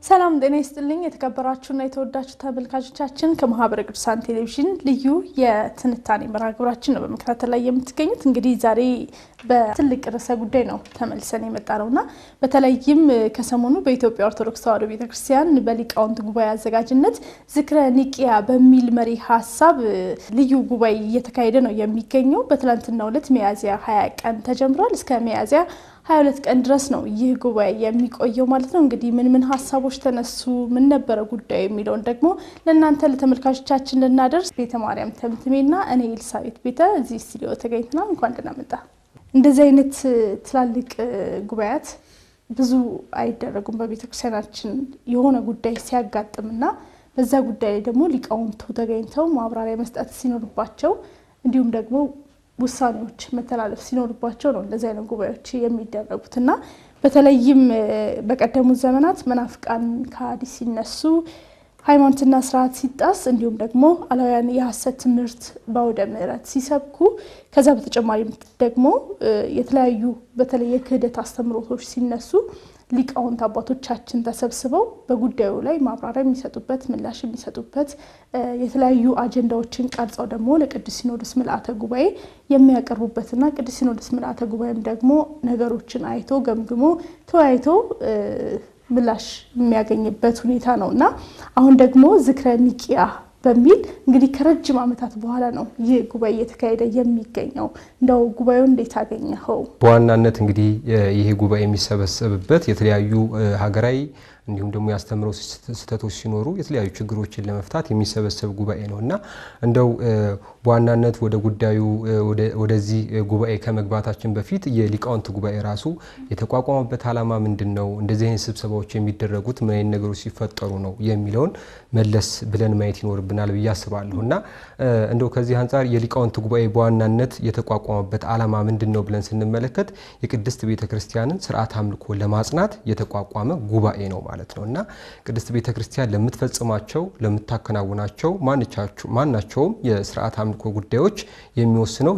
ሰላም ጤና ይስጥልኝ። የተከበራችሁና የተወዳችሁ ተመልካቾቻችን፣ ከማህበረ ቅዱሳን ቴሌቪዥን ልዩ የትንታኔ መርሃ ግብራችን ነው በመከታተል ላይ የምትገኙት። እንግዲህ ዛሬ በትልቅ ርዕሰ ጉዳይ ነው ተመልሰን የመጣ ነውና፣ በተለይም ከሰሞኑ በኢትዮጵያ ኦርቶዶክስ ተዋሕዶ ቤተክርስቲያን በሊቃውንት ጉባኤ አዘጋጅነት ዝክረ ኒቂያ በሚል መሪ ሀሳብ ልዩ ጉባኤ እየተካሄደ ነው የሚገኘው። በትላንትናው ዕለት ሚያዝያ 20 ቀን ተጀምሯል። እስከ ሚያዝያ 22 ቀን ድረስ ነው ይህ ጉባኤ የሚቆየው ማለት ነው። እንግዲህ ምን ምን ሀሳቦች ተነሱ፣ ምን ነበረ ጉዳዩ የሚለውን ደግሞ ለእናንተ ለተመልካቾቻችን ልናደርስ ቤተ ማርያም ተምትሜና እኔ ኤልሳቤት ቤተ እዚህ ስቱዲዮ ተገኝተናል። እንኳን ደህና መጣ። እንደዚህ አይነት ትላልቅ ጉባኤያት ብዙ አይደረጉም በቤተክርስቲያናችን። የሆነ ጉዳይ ሲያጋጥምና በዛ ጉዳይ ላይ ደግሞ ሊቃውንቱ ተገኝተው ማብራሪያ መስጠት ሲኖርባቸው፣ እንዲሁም ደግሞ ውሳኔዎች መተላለፍ ሲኖርባቸው ነው እንደዚህ አይነት ጉባኤዎች የሚደረጉት። እና በተለይም በቀደሙት ዘመናት መናፍቃን ከሃዲ ሲነሱ፣ ሃይማኖትና ስርዓት ሲጣስ፣ እንዲሁም ደግሞ አላውያን የሐሰት ትምህርት በአውደ ምሕረት ሲሰብኩ፣ ከዛ በተጨማሪም ደግሞ የተለያዩ በተለይ የክህደት አስተምህሮቶች ሲነሱ ሊቃውንት አባቶቻችን ተሰብስበው በጉዳዩ ላይ ማብራሪያ የሚሰጡበት፣ ምላሽ የሚሰጡበት፣ የተለያዩ አጀንዳዎችን ቀርጸው ደግሞ ለቅዱስ ሲኖዶስ ምልአተ ጉባኤ የሚያቀርቡበትና ቅዱስ ሲኖዶስ ምልአተ ጉባኤም ደግሞ ነገሮችን አይቶ፣ ገምግሞ፣ ተወያይቶ ምላሽ የሚያገኝበት ሁኔታ ነው። እና አሁን ደግሞ ዝክረ ኒቂያ በሚል እንግዲህ ከረጅም ዓመታት በኋላ ነው ይህ ጉባኤ እየተካሄደ የሚገኘው። እንደው ጉባኤው እንዴት አገኘኸው? በዋናነት እንግዲህ ይሄ ጉባኤ የሚሰበሰብበት የተለያዩ ሀገራዊ እንዲሁም ደግሞ ያስተምረው ስህተቶች ሲኖሩ የተለያዩ ችግሮችን ለመፍታት የሚሰበሰብ ጉባኤ ነው። እና እንደው በዋናነት ወደ ጉዳዩ ወደዚህ ጉባኤ ከመግባታችን በፊት የሊቃውንት ጉባኤ ራሱ የተቋቋመበት ዓላማ ምንድን ነው፣ እንደዚህ አይነት ስብሰባዎች የሚደረጉት ምን አይነት ነገሮች ሲፈጠሩ ነው የሚለውን መለስ ብለን ማየት ይኖርብናል ብዬ አስባለሁ። እና እንደው ከዚህ አንጻር የሊቃውንት ጉባኤ በዋናነት የተቋቋመበት ዓላማ ምንድን ነው ብለን ስንመለከት የቅድስት ቤተክርስቲያንን ስርዓት አምልኮ ለማጽናት የተቋቋመ ጉባኤ ነው ማለት ነው። እና ቅድስት ቤተ ክርስቲያን ለምትፈጽማቸው፣ ለምታከናውናቸው ማናቸውም የስርዓት አምልኮ ጉዳዮች የሚወስነው